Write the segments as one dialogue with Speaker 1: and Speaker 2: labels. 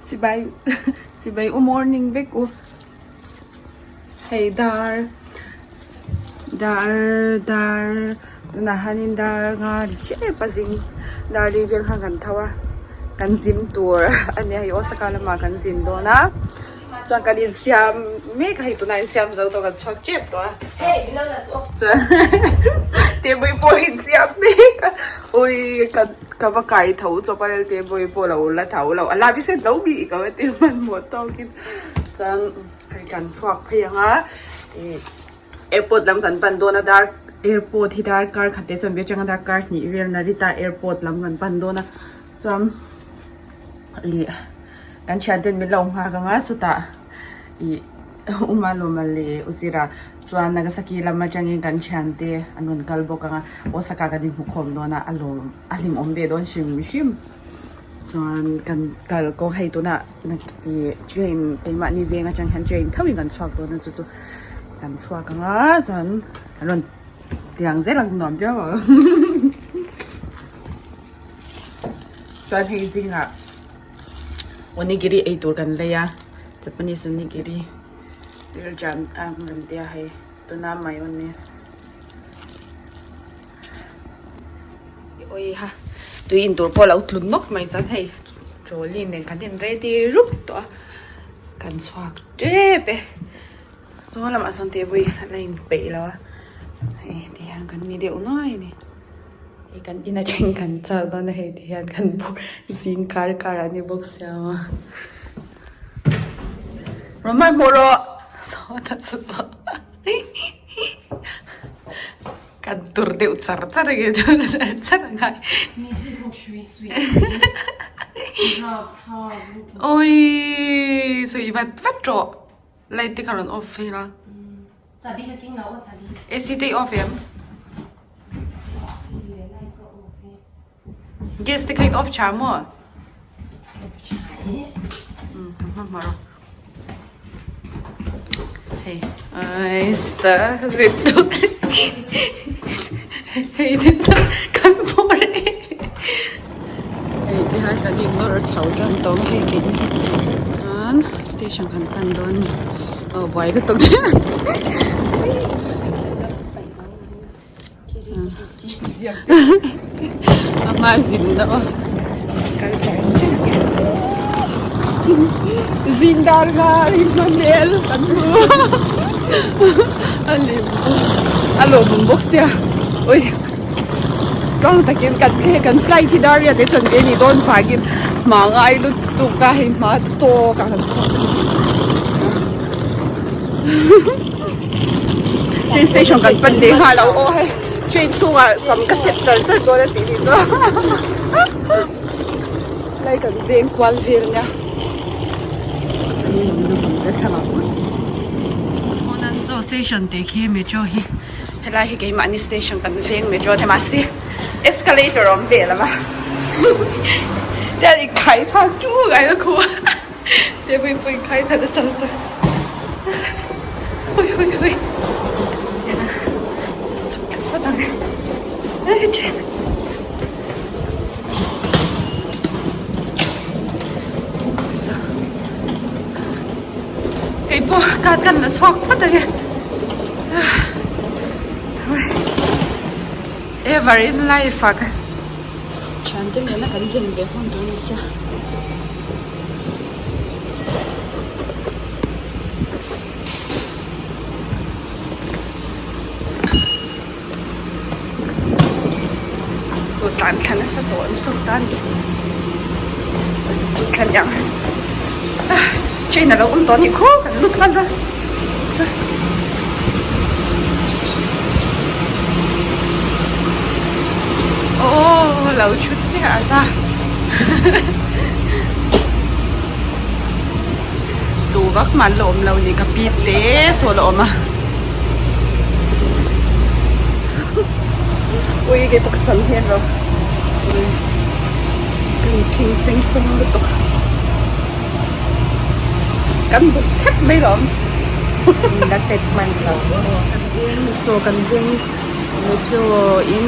Speaker 1: Chibai chibai u morning vek u hei dar dar dar tunah hianin dar nga ri tep a zing dar li vel khan kan tho a kan zin tur a nia hei Osaka lamah kan zin dawn a chuan kan insiam mek a hei tunah insiam zo tawh kan chhuak tep tawh a chuan table pawh a insiam mek a awii kan. Ka va kai tho chawp a Lelte bawi pawh lo la tho lo a la ti set lo bik a ti hmanhmawh tawkin chuan hei kan chhuak phei ang a ih airport lam kan pan dawn a dar airport hi darkar khat te chuan atanga darkar hnih vel Narita airport lam kan pan dawn a chuan ih kan thian ten min lo nghak ang a chutah ih. Uma lawm a le u Zira chuan Nagasaki lam atangin kan thiante an rawn kal bawk ang a, Osaka kan inhmu khawm dawn a, a lawm a hlimawm ve dawn hrim hrim. Chuan kan kal kawng hei tunah ih train keimahni veng atang hian train thauhin kan chhuak dawn a chu chu kan chhuak ang a chuan an rawn tiang zel ang nuam viau ang. Chuan hei zingah. Onigiri ei tur kan lei a Japanese onigiri thil jam ang an tia hei tuna mayonnaise oi ha tui in tur pawh a lo tlun nawk mai chuan hei trolley nen kan in ready rup tawh a kan chhuak tep e saw lamah sawn table a la inpeih lo a hei ti hian kan ni deuh nuai a ni. Hei kan in atangin kan chak dawn a hei ti hian kan bawk zing kar kar ah ni bawk sia maw rawn hmanhmawh rawh saw saw saw kan tur deuh char char a nge tur char char a ngai awii sawi vat vat rawh light te kha rawn off phei la. AC te i off em? Gas te kha in off tha maw? Hma rawh. Hei ai sta zit tuk. Hei te chu kan bawr e. Hei ti hian kan in nawr chho tan tawng hei kei chuan station kan pan dawn a ni. Aw buai lutuk. Ama zin na aw kal char char zing dar nga rin hman hmel kan hmu a lim a lawmawm bawk sia ui tawng takin kan kan flight hi dar riat te chuan ve ni dawn vangin hma ngai lutuk a hei hma tawk a kan chhuak Train station kan pan leh nghal lo aw hei train chhungah sam ka set char char dawn a tih ni chu lai kan veng kual vel nia Honanzo station tih khi metro hi helai hi keimahni station kan veng metro te mahse escalator a awm ve lo a tian inkhai thlak ṭuk a khu a. Table pawh in khai that a chang ta ui ui ui chhuk thla phawt ang kei pawh card kan la chhuak phawt ang e ever in life ah ka Thiante nena kan zin ve hun tur ni sia. Aw tlan thla nasa tawh lutuk tan chu thla liang train alo awm tawh anih khaw kan lut nghal a. Aw lo thut chiah a ta tu vak man la awm lo ni ka pi te saw la awm a ui kei pawh ka sam hian ro kan khing seng sawng lutuk. Kan buk chep mai lawm.
Speaker 2: La set hman lo.
Speaker 1: Kan veng saw kan veng metro in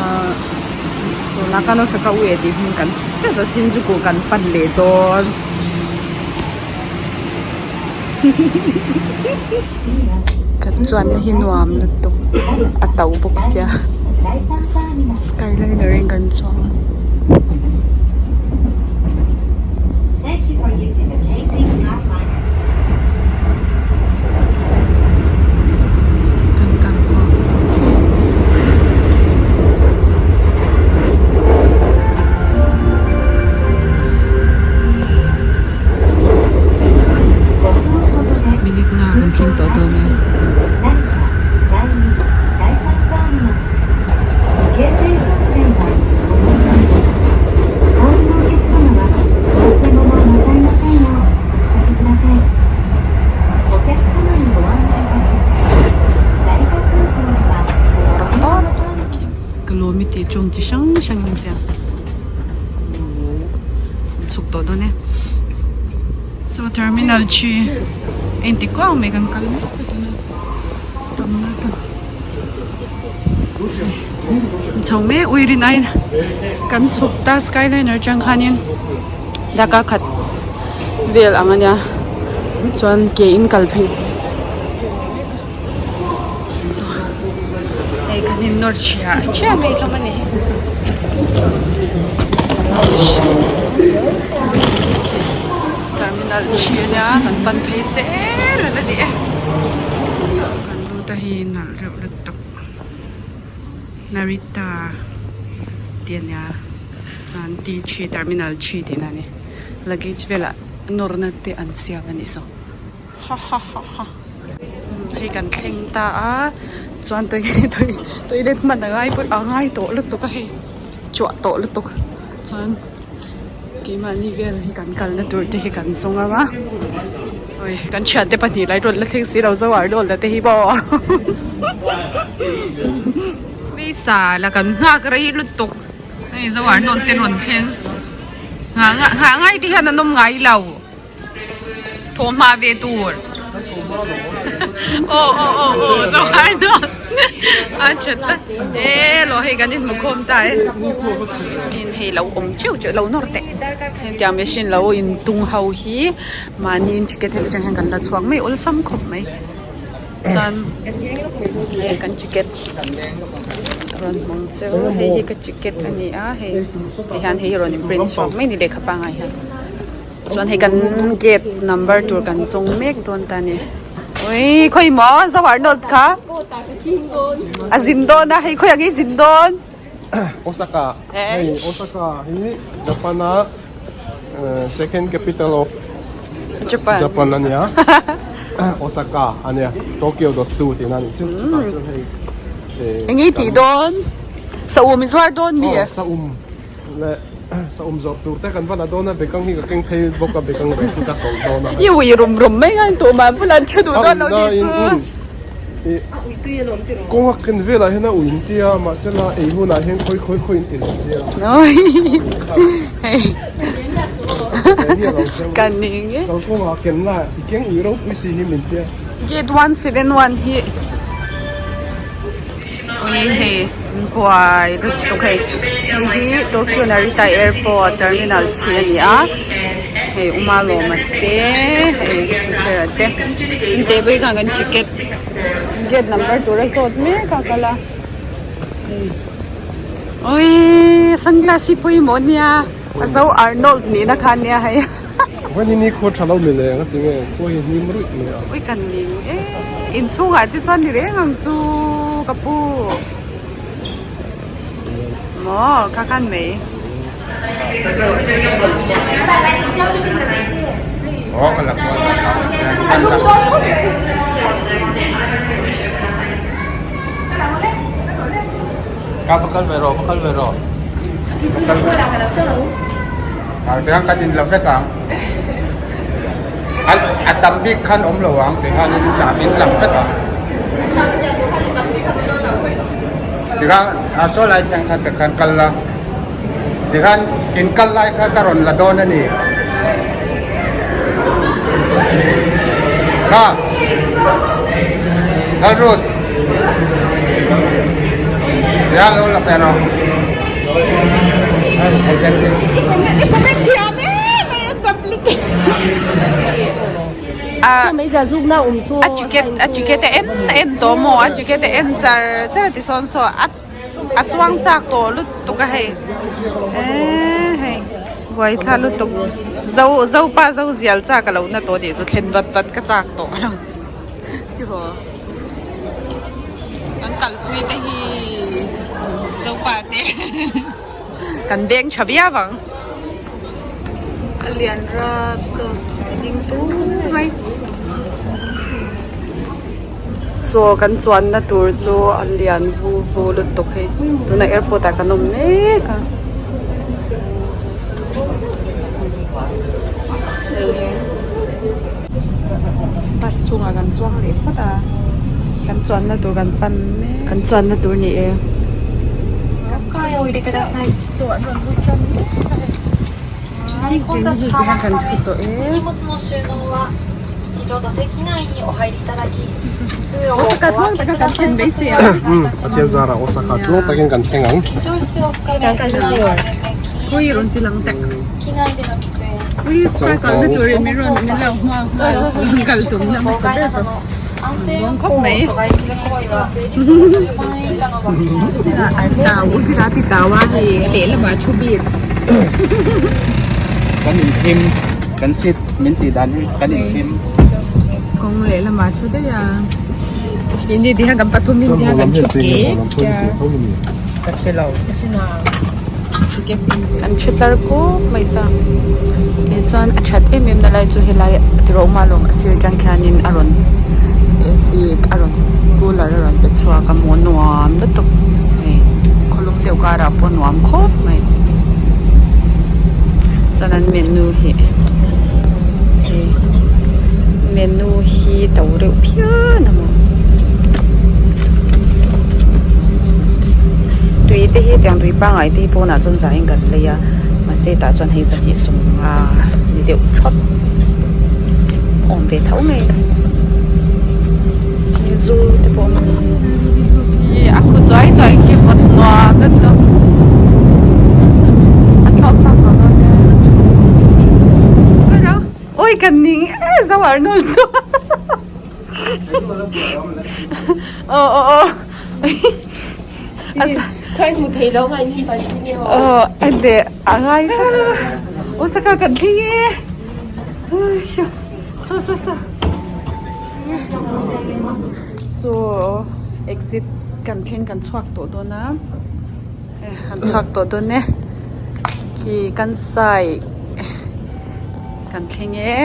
Speaker 1: ahh So Nakano Sakaue tih hmun kan chhuk chiah chuan Shinjuku kan pan leh dawn. Kan chuanna hi nuam lutuk a to bawk sia skyliner in kan chuang a. Kan kal kual. Minute nga kan thleng tawh dawn e. Ka lawm i tih tawng chi hrang hrang in ziak chhuk tawh dawn e so terminal chi engti kuau mai kan kal mek a tuna tam lutuk chho mek ui rin aiin kan chhuk ta skyliner atang khanin darkar khat vel ang ania chuan ke in kal phei. Saw hei kan in nawr chhiah chhiah mai hlawm a ni terminal thi ania kan pan phei zel a ni e kan lut a hi nalh reuh lutuk Narita tih ania chuan T three terminal three tihna a ni luggage velah nawrna te an siam a nih saw. Ha ha ha ha hei kan thleng ta a chuan tui tui toilet hman a ngai pawh a ngai tawh lutuk a hei chhuah tawh lutuk chuan keimahni vel hi kan kalna tur te hi kan zawng ang a ui kan thiante pahnih lai rawn la thleng si lo zo Arnold a te hi maw visa la kan nghak rei lutuk hei zo Arnold te rawn thleng nghah nghah ngai te hian an awm ngai lo. Thawh hma ve tur. Aw aw aw aw zawhar dawn. A that ta. E lo hei kan inhmu khawm ta e. Sin hei lo awm teuh teuh lo nawr teh. Hetiang machine lo in tung ho hi mahni in ticket heti atang hian kan la chhuak mai awlsam khawp mai. Chuan hei kan ticket rawn hmang chu hei hi ka ticket a ni a hei tihian hei hi rawn in print chhuak mai a ni lehkha pangngai hian. Chuan hei kan gate number tur kan zawng mek dawn ta a ni. Ui khawi maw zo Arnold kha a zin dawn a hei khawi ang i zin dawn.
Speaker 3: Osaka hei Osaka hi Japan a second capital of
Speaker 1: Japan
Speaker 3: Japan a nia Osaka a nia Tokyo dot tu tihna a nih chu chutah chuan hei
Speaker 1: eng i tih dawn saum i zuar dawn mi
Speaker 3: saum Leh saum zawrh tur te kan va la dawn a, bekang hi ka keng phei bawk a, bekang reh chu ka tawlh dawn a.
Speaker 1: I ui rum rum mai nga tumah bulah an thu duh dawn lo tih chu.
Speaker 3: Kawng a ken velah hian a ui in tia, mahse la ei hunah hian khawi khawi khawi in ti lo sia.
Speaker 1: Ka ning e.
Speaker 3: Kalkawngah ken la i keng ui ropui si hi min tia.
Speaker 1: Gate 171 hi. Ui hei an buai lutuk hei hei hi Tokyo Narita Airport terminal chi a ni a hei Uma Lawma te hei Zira te chuan teh pawh hi khan kan ticket gate number tur a zawt mek a kal a hei awii sunglass hi pawimawh a nia a zo Arnold nihna kha a nia hei.
Speaker 3: Vawiin hi nikhua tha lo mi le ang a ti nge khua hi hnim ruih mai a.
Speaker 1: Ui kan ning e inchhungah te chuan ni reng ang chu ka pu maw kha khan mai.
Speaker 4: Ka va kal ve rawh va kal ve rawh. Tiang kan in la vek ang. A tam bik khan awm lo ang ti khan in la in lang vek ang. Tikhan a saw lai thleng kha tikhan kal la. Tikhan in kal lai kha ka rawn la dawn a ni. Kha. Lalrut. Tiang lo la pe rawh.
Speaker 1: I comment thiam em mai an duplicate. A ticket a ticket a en en tawh maw a ticket a en char char ti sawn saw a a chuang chak tawh lutuk a hei eee hei buaithla lutuk zo zopa zo zial chak a lo na tawh nih chu thlen vat vat ka chak tawh a lo tihaw kan kalpui te hi zopa te kan beng tha viau ang a lian rap saw a ding tur mai saw kan chuanna tur chu a lian vu vu lutuk hei tunah airport ah kan awm mek a. Bus chungah kan chuang leh phawt a kan chuanna tur kan pan mek kan chuanna tur ni e. Kan thu tawh e. Osaka tluang taka kan thlen mai se a.
Speaker 3: Pathian zarah Osaka tluang takin kan thleng ang.
Speaker 1: Khawi rawn ti lang teh. Ui spa kalna turin min rawn min lo hmuak nghal kal tum na hmasa ber tawh. Nuam khawp mai. Tau zira ti tau a hei lehlamah thu bik.
Speaker 4: Kan inthim kan seat min tih dan hi kan inthim.
Speaker 1: Kawng lehlamah thu daih a. Keini ti hian kan pathum in ti hian kan thu kek sia.
Speaker 2: Ka hre lo.
Speaker 1: Kan thu tlar kawp mai sa. Ti chuan a that em em na lai chu helai tiraw awm alawm a sir atang khianin a rawn ac a rawn cooler a rawn pe chhuak a maw nuam lutuk hei khawlum deuh karah pawh nuam khawp mai chuan an menu hi hei menu hi to reuh phian a maw tui te hi tiang tui pangngai te hi pawnah chuan zahin kan lei a mahse tah chuan hei zahnih sawmnga ni deuh thawt awm ve tho mai zu te pawh awm a khu chuai chuai khi vawt nuam lutuk a thlawk chhuak tawh dawn e ui kan ning e zo Arnold chu aw aw aw aw ande a ngai Osaka kan thleng e so so so so exit kan thleng kan chhuak tawh dawn a kan chhuak tawh dawn e khi kansai kan thleng e.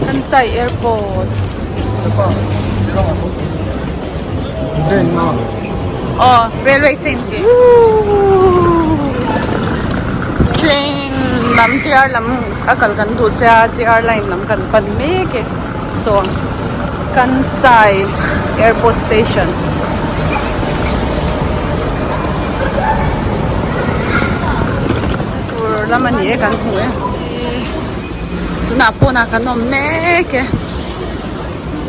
Speaker 1: Kansai airport aw railway station train lam JR lam a kal kan duh sia JR line lam kan pan mek e saw Kansai airport station. Tur lam a ni e kan hmu e tunah pawnah kan awm mek e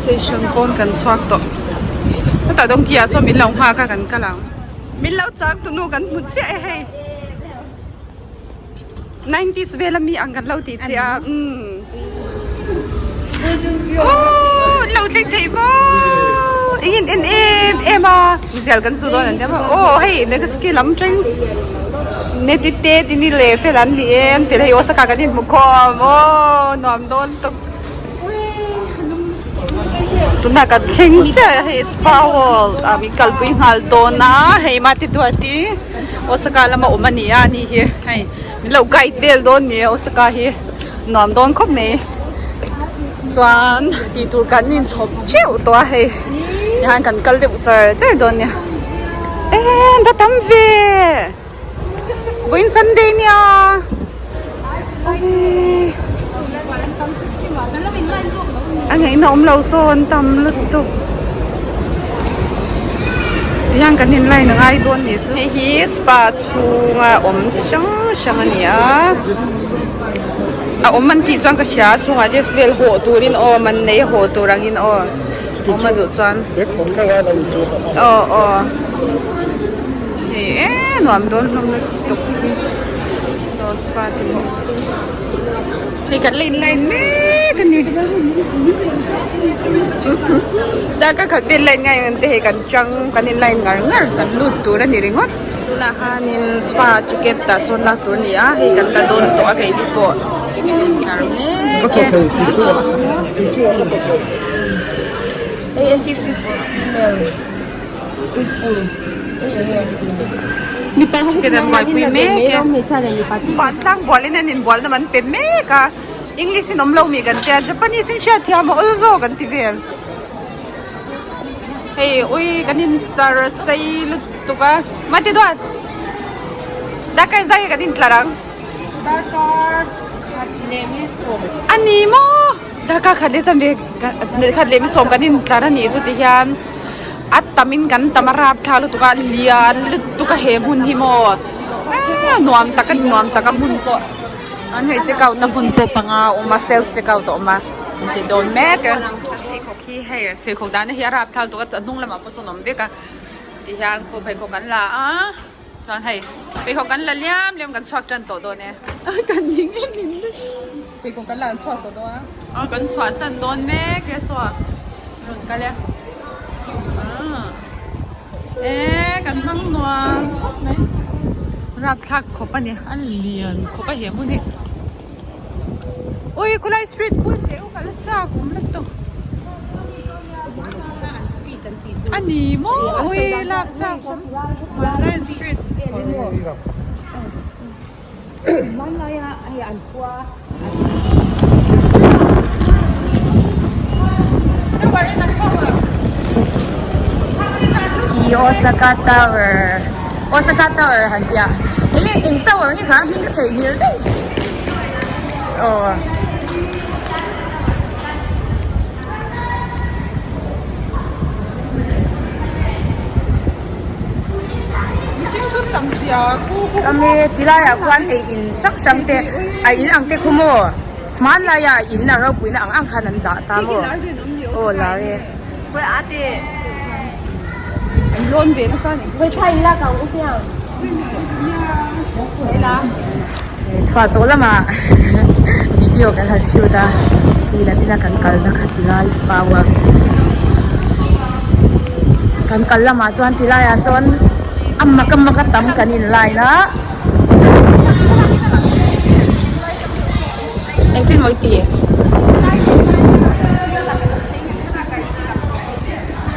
Speaker 1: station pawn kan chhuak tawh hetah dawngki ah sawn min lo nghak a kan kal ang min lo chang tunu kan hmu chiah e hei nineties vel ami ang kan lo tih chiah a umm aww an lo thleng thei maw eng in en em em a zial kan su dawn an tia maw aw hei nagasaki lam teng neti te tini leh fel an ni e an fel hei Osaka kan inhmu khawm aw nuam dawn tawp tunah kan thleng chiah a hei spa world ah min kalpui nghal dawn a hei mate duati Osaka lama awm a ni a ani hi hei min lo guide vel dawn ni a Osaka hi nuam dawn khawp mai chuan tih tur kan inchhawp theuh tawh a hei tihian kan kal deuh char char dawn nia e an va tam ve vawiin sunday nia awii a ngaihna awm lo saw an tam lutuk tihian kan in line a ngai dawn nih chu hei hi spa chhunga awm chi hrang hrang a ni a a awm an tih chuan ka hria a chhungah dress vel hawh turin aw man nei hawh tur angin aw. Awm a duh chuan. Aw aw hei e nuam dawn hlawm lutuk hi saw spa te pawh hei kan la in line mek a ni darkar khat vel line ngai ang te hei kan chang kan in line ngar ngar kan lut tur a ni ringawt tunah khanin spa ticket tah sawn lak tur a ni a hei kan la dawn tawh a keini pawh kan in ngar mek e. Ticket an buaipui mek e vantlang bualin an inbualna man pe mek a english in awm lo mi kan tia japanese in hriat thiam a awl zawk an ti vel hei ui kan intlar sei lutuk a mate duat darkar zai kan intlar ang
Speaker 2: darkar khat leh mi sawm
Speaker 1: a ni maw. Darkar khat leh chanve khat leh mi sawm kan intlar a nih chu ti hian a tam in kan tam a rap thla lutuk a lian lutuk a he hmun hi maw eee nuam tak a ni nuam tak a hmun pawh an hei check out na hmun pawh panga a awm a self check out a awm a an tih dawn mek a pheikhawk hi hei pheikhawk dahna hi a rap thla lutuk a a hnung lamah pawh sawn a awm vek a ti hian khu pheikhawk an la a. Chuan hei pheikhawk kan la liam liam kan chhuak tan tawh dawn e. Kan ning em in pheikhawk kan la an chhuak tawh dawn a. Aw kan chhuah san dawn mek e saw rawn kal e. E kan hmang nuam khawp mai. Rapthlak khawp a ni a lian khawp a he hmun hi. Ui khulai street khu hleuh kal chak awm lutuk. A ni maw ui lak chak awm Lion street
Speaker 2: Hi Osaka Tower Osaka Tower han tih a eng eng tower nge kha hming ka theihnghilh daih aw. Ame tilaiah khuan ei in sak hrang te a in ang te khu maw hmanlaiah in a ropuina ang ang khan an dah ta maw aw lar e. Chhuah tawh lamah video kan han shoot a tihna china kan kalna kha tilai spa world kan kal lamah chuan tilaiah sawn a mak a mak a tam kan in line a engtin maw i ti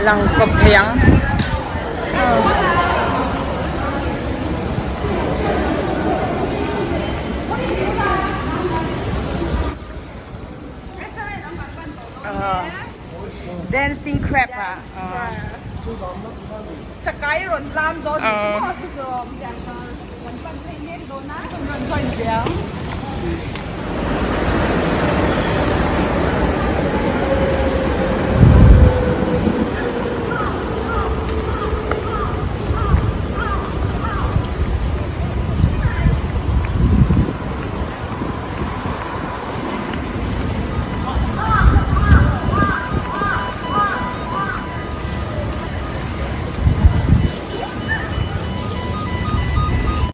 Speaker 2: lang kawp thei ang. Dancing crab ah
Speaker 1: Chakai rawn lam dawn ni chu maw chu chu kan pan phei mek dawn a rawn join ve ang.